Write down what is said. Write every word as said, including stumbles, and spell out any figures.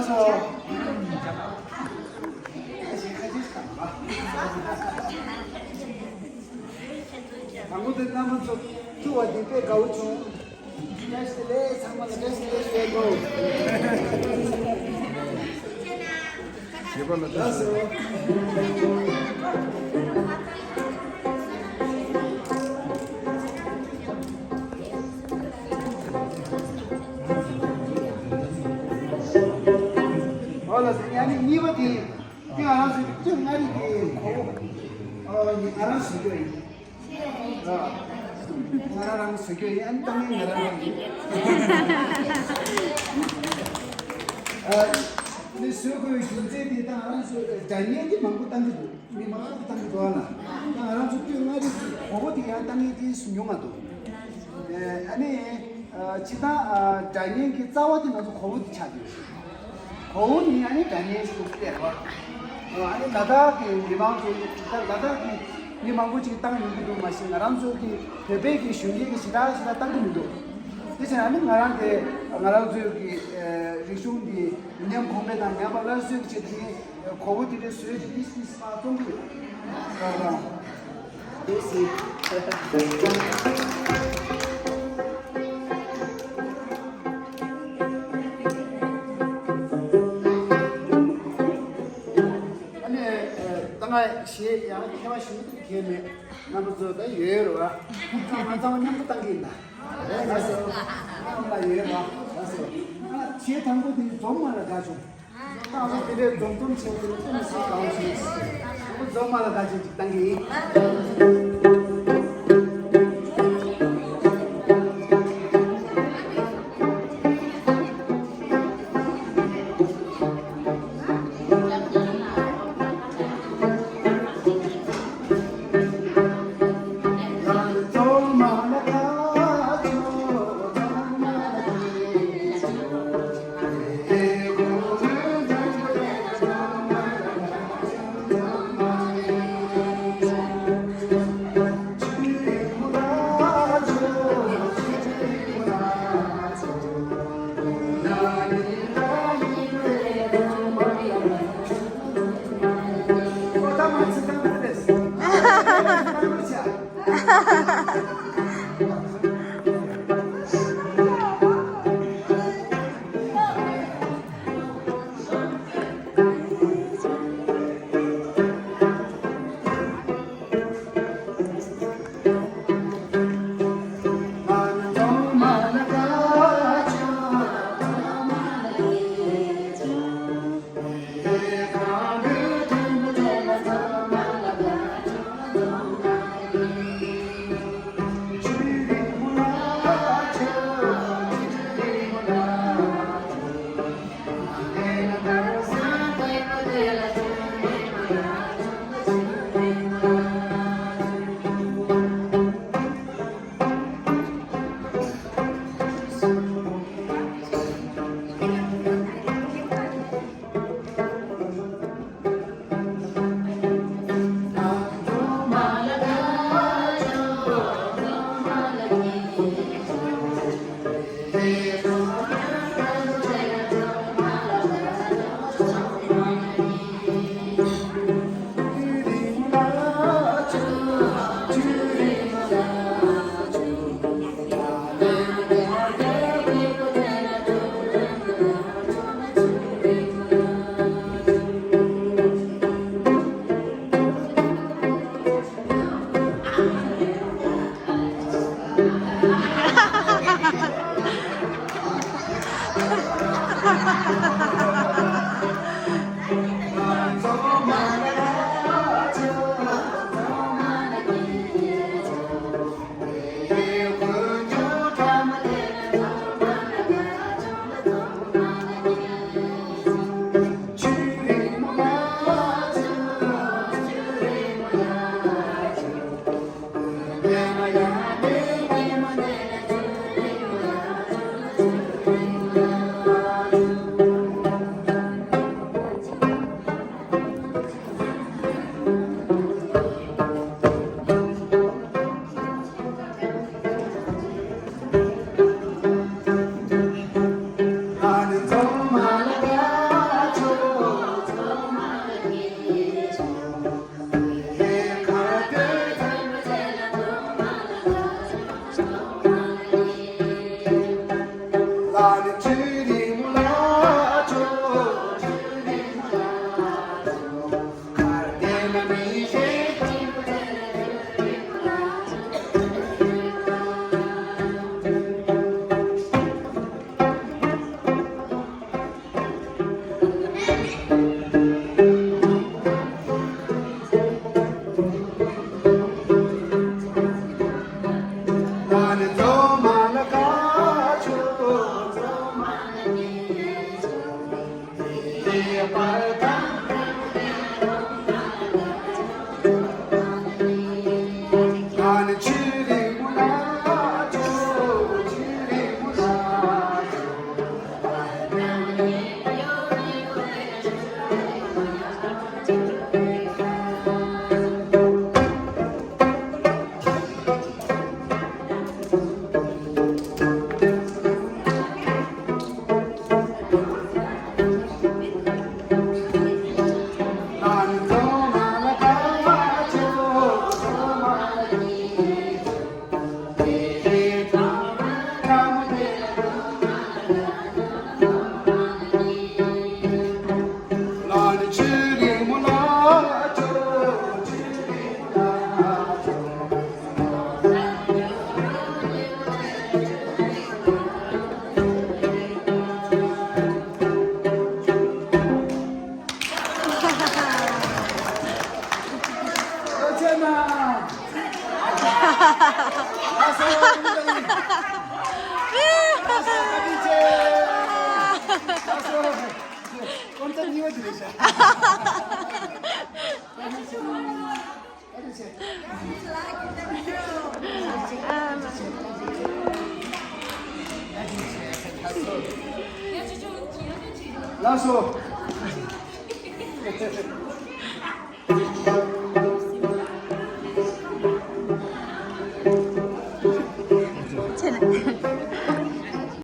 དང་པོ་དེ་རྣམ་པ་ཚོ་ཐུག་པ་དེ་དཔེ་དགའ་བོ་བྱུང་། བཀྲ་ཤིས་བདེ་ལེགས། ཚང་མ་ལ་བཀྲ་ཤིས་བདེ་ལེགས་ཞུ་ཡ་དགོས། ཞེས་པ་ལ་བཀྲ་ཤིས་བདེ་ལེགས། ཨོ་ལགས་སོ། ཡ་ནི་གཉིས་པ་དེ་ང་རང་ཚོའི་བཅུ་ལྔ་རིག་གི་གོ་བོ། ཨོ་ཡིན། ང་རང་བཟོ་རྒྱུ་ཡིན། ང་རང་རང་བཟོ་རྒྱུ་ཡིན། ཨ་ནི་བཏང་ཡིན་ང་རང་རང་ཡིན། ཨ་ནི་བཟོ་དགོས་རྒྱུ་མཚན་དེ་ད་ང་རང་ཚོ་སྒྲ་སྙན་དེ་མང་པོ་བཏང་གི་འདུག་མི་མང་པོ་བཏང་གི་འདུག་ཨ་ལ། ད་ང་རང་ཚོ་བཅུ་ལྔ་རིག་གི་གོ་བོ་དེ་ཡང་བཏང་ཡིན་དེ་ཉུང་མ་འདུག་ཨ་ནི་སྤྱིར་བཏང་སྒྲ་སྙན་གྱི་རྩ་བ་དེ་ང་ཚོ་གོ་བོ་དེ་ཆགས་ཡོད། གོང་ནི་ཨ་ནི་སྒྲ་སྙན་ཞིག་སྟེར་བ། ཨ་ནི་ལ་དྭགས་ཀྱི་མི་མང་ཚོ་ད་ལ་དྭགས་ཀྱི་མི་མང་པོ་ཅིག་བཏང་ཡོང་གི་འདུག་མ་གཞི་ང་རང་ཚོ་གི་བོད་པའི་གི་གཞོན་སྐྱེས་ཀྱི་ཞེ་དྲག་ཞེ་དྲག་བཏང་གི་མི་འདུག་དེ་བྱས་ཨ་ནི་ང་རང་དེ་ང་རང་ཚོའི་གི་རིག་གཞུང་འདི་ཉམས་གོང་འཕེལ་དང་ཉམས་པ་སླར་གསོའི་ཆེད་དུ་ནི་གོ་བོ་དེ་འདྲའི་བཟོས་ཏེ་ཏིས་ཏིས་པ་བཙོང་གི་ཡོད། ཨ་ནི་ད་ང་ཞེས་ཡང་ཁྱད་པར་ཞུ་གི་མེད། རྣམ་པ་ཚོ་ད་ཡོད་རེད་བ། ང་ཚང་མ་མཉམ་དུ་བཏང་གི་ཡིན་ད། ལགས་སོ། ང་ལ་ཡོད་རེད་བ། ལགས་སོ། ང་ཞེས་དང་པོ་དེ་འཛོམས་མ་ལ་དགའ་བྱུང་། ད་ང་དེ་འདྲའི་འཛོམས་འཛོམས་བྱས་ཏེ་སེམས་སུ་དགའ་བ་བྱུང་། འཛོམས་མ་ལ་དགའ་བྱུང་ཅིག་བཏང་གི་ཡིན། ལགས་སོ།